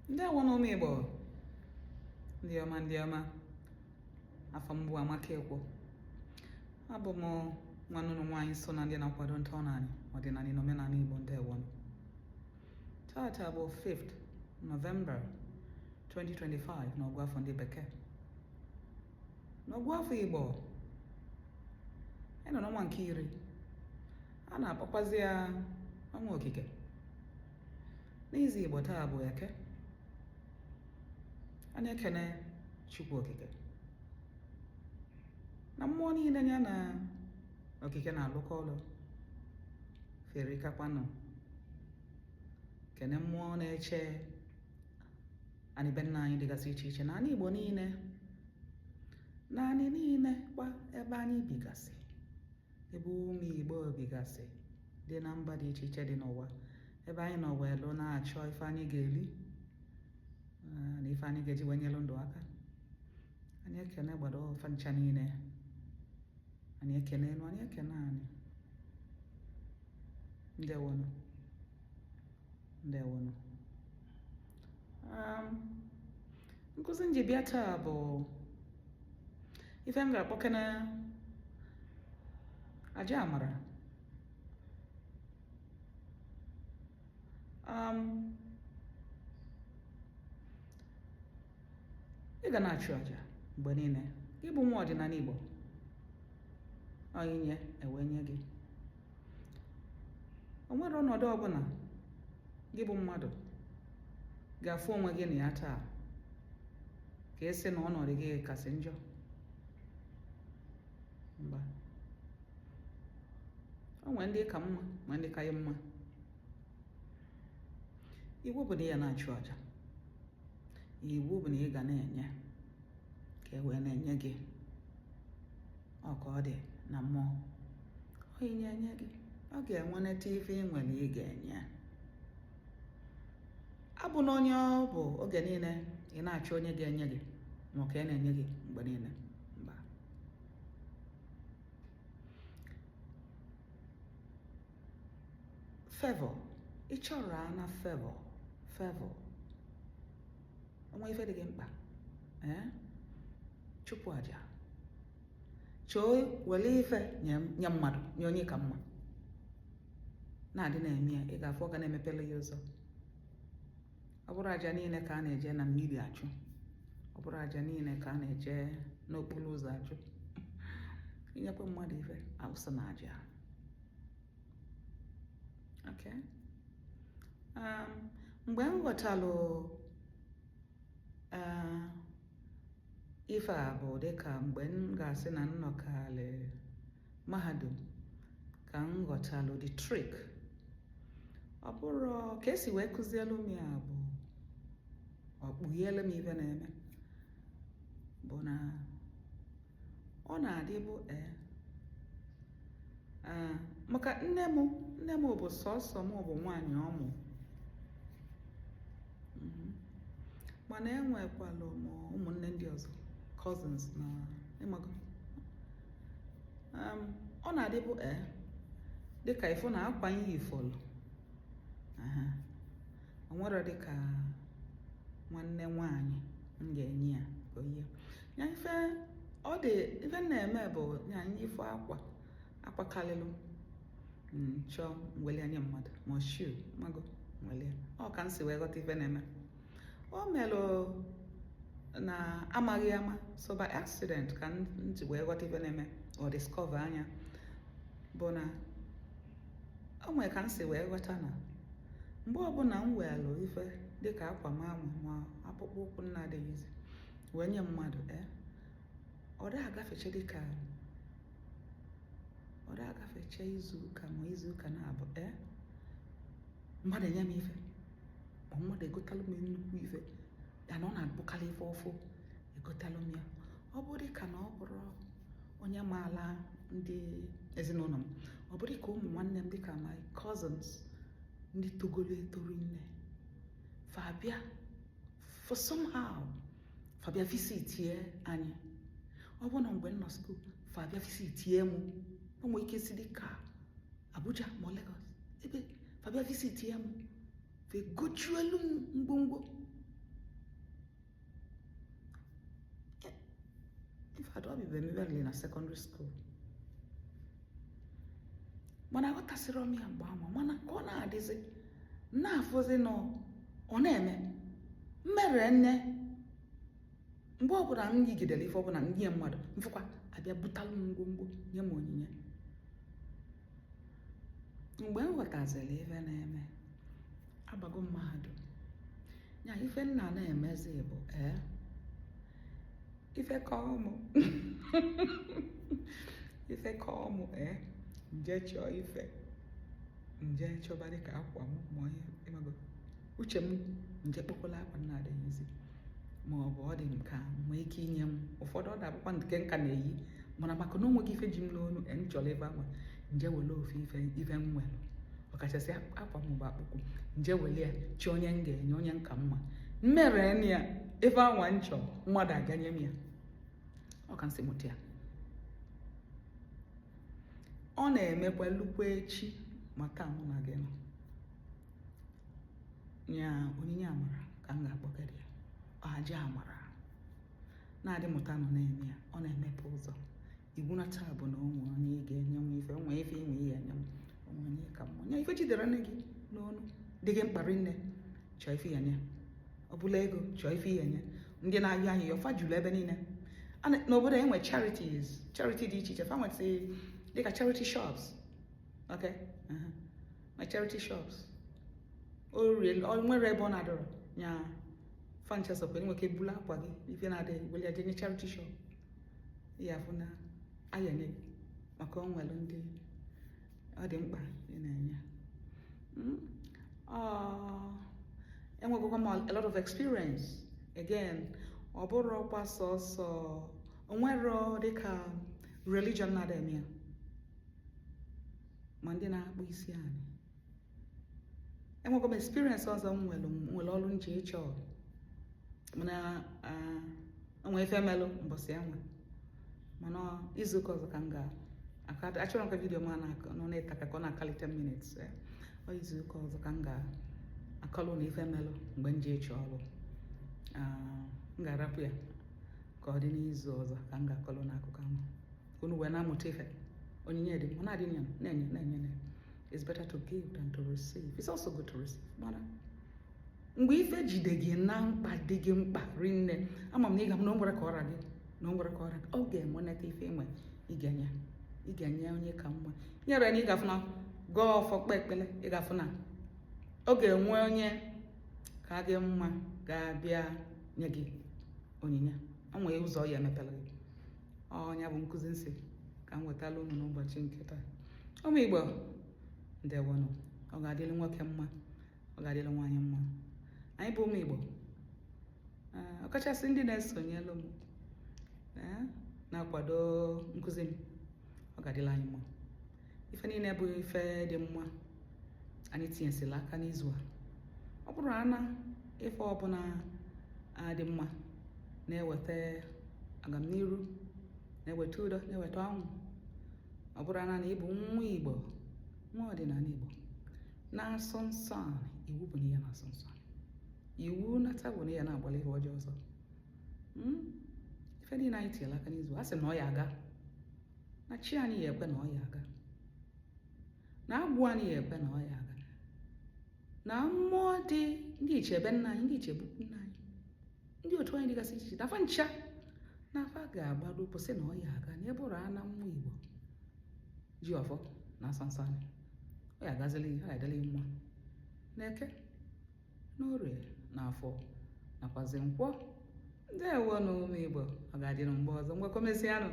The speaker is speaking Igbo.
Ndewo nụ ụmụ Igbo ndị ọma, ndị ọma. Afa m bụ Amaka Ekwo. Abụ m nwanne unu nwaanyị so na ndị na-akwado ntọala ọdịnala na omenala Igbo. Ndewo nụ. Tata bụ 5th November 2025 n'ọgụ afọ ndị Bekee. N'ọgụ afọ Igbo, anyị nọ n'ọnwa nke 10, a na-akpọkwazi ya ọnwa okike. N'izu Igbo, taa bụ Eke. A na-ekene Chukwu Okike na mmụọ niile ya na okike na-alụkọ ọlụ ferikakwanụ. Kene mmụọ na-eche anị be nna anyị dịgasị iche iche na anị Igbo niile na anị niile kwa ebe anyị bigasị, ebe ụmụ Igbo bigasị dị na mba dị iche iche dị n'ụwa, ebe anyị nọ wee lụ na-achọ ife anyị ga-eli na ife anyị ga-eji wee nyelụ ndụ aka. Anyị ekene gbado fa ncha niile. Anyị ekene elu, anyị ekene anị. Ndewonụ, ndewonụ. Nkụzi m ji bịa taa bụ ife m ga-akpọkene aja amara. Ị ga na-achụ aja mgbe niile. Ị bụ nwa ọdịnala Igbo, ọ i nye e wee nye gị. O nwerọ ọnọdụ ọbụla gị bụ mmadụ ga-afụ onwe gị na ya taa ka ị sị na ọnọdụ gị kasị njọ. Mba, o nwere ndị ka mma ma ndị ka ya mma. Iwu bụ na ị ya na-achụ aja, iwu bụ na ị ga na-enye ka e wee na-enye gị. Ọ ka ọ dị na mmụọ, ọ i nye e nye gị, ọ ga-enweneta ife ị nwere ị ga-enye. Abụna onye ọ bụ oge niile ị na-achọ onye ga-enye gị ma ọ ka a na-enye gị mgbe niile. Mba, favor, ị chọrọ ana favor, favor o nwee ife dị gị mkpa, ee, chụpụ aja, chọọ were ife nye mmadụ, nye onye ka mma na-adị na-eme ya. Ị ga-afụ ọ ga na-emepere ya ụzọ. Ọ bụrọ aja niile ka a na-eje na mmiri achụ, ọ bụrọ aja niile ka a na-eje n'okporo ụzọ achụ. I nyekwa mmadụ ife awụsa na aja. Okay, mgbe m ghọtalụ ife a bụ dịka mgbe m ga-asị na m nọkalị mahadum ka m ghọtalụ the trick. Ọ bụrụ ka esi wee kụzielu m ya bụ ọ kpughielu m ife na-eme bụ na ọ na-adịbụ ee maka nne m, nne m bụ sọsọ m bụ nwaanyị ọ mụ, Mana enwekwalụ m ụmụnne ndị ọzọ, cousins na ịmago. Ọ na-adịbụ ee dịka ịfụ na akwa m yifọlụ, o nwere dịka nwanne nwaanyị m ga-enye ya ka o yie ya. Ife ọ dị, ife m na-eme bụ ya m yifọ akwa, akwa kalịlụ m chọọ m weli nye mmadụ, ma shoe mago m weli. Ọ ka m si wee ghọta ife na-eme. O melụ na amaghị ama, so by accident ka m ji wee ghọta ife na-eme or discover nya bụ na o nwere ka m si wee ghọta na mgbe ọbụla m weelụ ife dịka akwa m anwa ma akpụkpọ ụkwụ m na-adịghịzi wee nye mmadụ, ee, ọ da agafeche dịka ọ da agafeche izu ụka ma izu ụka naabọ, ee, mmadụ enye m ife ma mmadụ egotalụ m nnukwu ife ya na ọ na-abụkarị ife ọfụ egotalụ m ya. Ọ bụ dịka na ọ bụrụ onye maala ndị ezinụlọ m, ọ bụ dịka ụmụ nwanne m, dịka my cousins ndị togolo eto rinne, fa bịa for somehow, fa bịa visitie anyị. Ọ bụ na mgbe m nọ school, fa bịa visitie mụ. O nwere ike si dịka Abuja ma Lagos ebe fa bịa visitie mụ, fa egojuelu m ngwongwo. Fact, ọ bịbụ emebere na secondary school, mana aghọtasịrọ m ya mgbe ama. Mana ka ọ na-adịzi, na-afụzi nọ, ọ na-eme mmere nne. Mgbe ọbụla m yigidere ife ọbụla nye mmadụ, mfụkwa abịa butalụ m ngwongwo, nye m onyinye. Mgbe m ghọtaziri ife na-eme, abago m mahadum ya. Ife nna na-emezi bụ, ee, ife kọọ mụ, ife kọọ mụ, ee, nje chọọ ife, nje chọba dịka akwa m ma ihe ịmago uche m, nje kpọkwala akwa m na-adịghịzi, ma ọ bụ ọ dị m ka nwee ike inye m. Ụfọdụ ọ na-abụkwa nke nka na-eyi, mana maka na onweghị ife ji m n'onu, m chọrọ ebe anwa, nje wele ofu ife, ife m nwere, ọkachasị akwa m bụ akpụkpụ, nje wele ya chi onye m ga-enye, onye nka mma mmere ya ife anwa m chọrọ. Mmadụ aganye m ya, ọ ka m si mụta ya. Ọ na-emekwa lukwa echi ma taa mụ na gị nọ nya. Onyinye amara ka m ga-akpọgara ya, aja amara na-adị mụta nọ na-eme ya. Ọ na-emepe ụzọ iwu na taa bụ na onwe onye ị ga-enye nwe ife, onwe ife inwe ị ga-enye m, onwe onye ka mma nye ife jidere nne gị n'ọnụ dị gị mkpa rinne. Chọọ ife ya nye, ọ bụla ego, chọọ ife ya nye ndị na-ayọ ayịyọ. Fa juru ebe niile. N'obodo enwe charities, charity dị iche iche. Fa nwetị dịka charity shops, okay, ma charity shops o rie, o nwere ebe ọ na-adọrọ nya. Fa ncha sokwe nwere ike bulu akwa gị, ife na-adịghị, wele ya jenye charity shop ya, afụ na aya nye gị, maka o nwere ndị ọ dị mkpa ị na-enye. Enwegokwa m a lot of experience. Again, ọ bụrụkwa sọsọ onwero dịka religion na-ada eme ya, ma ndị na-akpụ isi anyị. Enwego m experience ọzọ m nwere ọrụ nche ịchọ, mana onwe ife melụ mbọsị enwe, mana izu ụka ọzọ ka m ga achọrọ m ka video m a nọ na-eta ka ọ na-akali 10 minutes. Ọ izu ụka ọzọ ka m ga-akọlụ na ife melụ mgbe m ji ịchọ ọrụ. M ga-arapụ ya ka ọ dị n'izu ọzọ ka m ga-akọlụ n'akụkọ ahụ, ka unu wee na-amụta ife. Onyinye dị, ọ na-adị na na-enye na-enye na it's better to give than to receive. It's also good to receive, mana mgbe ife jide gị na mkpa dị gị mkpa rinne, ama m na ị ga na o nwere ka ọra gị, na o nwere ka ọra gị, ọ ga-enwenata ife enwe ị ga-enye, ị ga-enye onye ka mma nyere na ị ga-afụ na gọọ ọfọ, kpe ekpele, ị ga-afụ na ọ ga-enwe onye ka gị mma ga-abịa nye gị onyinye. O nwere ụzọ ya emepere gị. Ọnya bụ nkụzi nsị ka m wetala unu n'ụbọchị nke taa. Ụmụ Igbo, ndewonụ. Ọ ga-adịrị nwoke mma, ọ ga-adịrị nwaanyị mma. Anyị bụ ụmụ Igbo, ọkachasị ndị na-esonyelu m, na-akwado nkụzi m, ọ ga-adịrị anyị mma. Ife niile bụ ife dị mma anyị tinyesịrị aka n'izu a, ọ bụrụ ana ife ọbụla dị mma na-eweta agamniru, na-eweta udo, na-eweta ọṅụ, ọ bụrụ ana na ịbụ nwa Igbo, nwa ọdịnala Igbo na-asọ nsọ anị, iwu bụ na ya na-asọ nsọ anị, iwu nata bụ na ya na-agbalị ihe ọjọọ ọzọ. Ife niile anyị tinyere aka n'izu a, sị na ọ ya aga, na chi anyị ya ekwe na ọ ya aga, na agwụ anyị ya ekwe na ọ ya aga, na mmụọ dị ndị iche ebe nna anyị, ndị iche bukwu nna anyị, ndị otu anyị dịgasị iche iche, na afa ncha na afa ga-agbado ụkwụ sị na ọ ya aga, na ebe ụrụ ana nwa Igbo ji ọfọ na asọ nsọ anyị, ọ ya agazili, ọ ya adịla mma n'Eke, n'Orie, na Afọ, nakwazi Nkwọ. Ndewo na ụmụ Igbo, ọ ga-adịrị mgbe ọzọ. Ngwakọmesịanụ.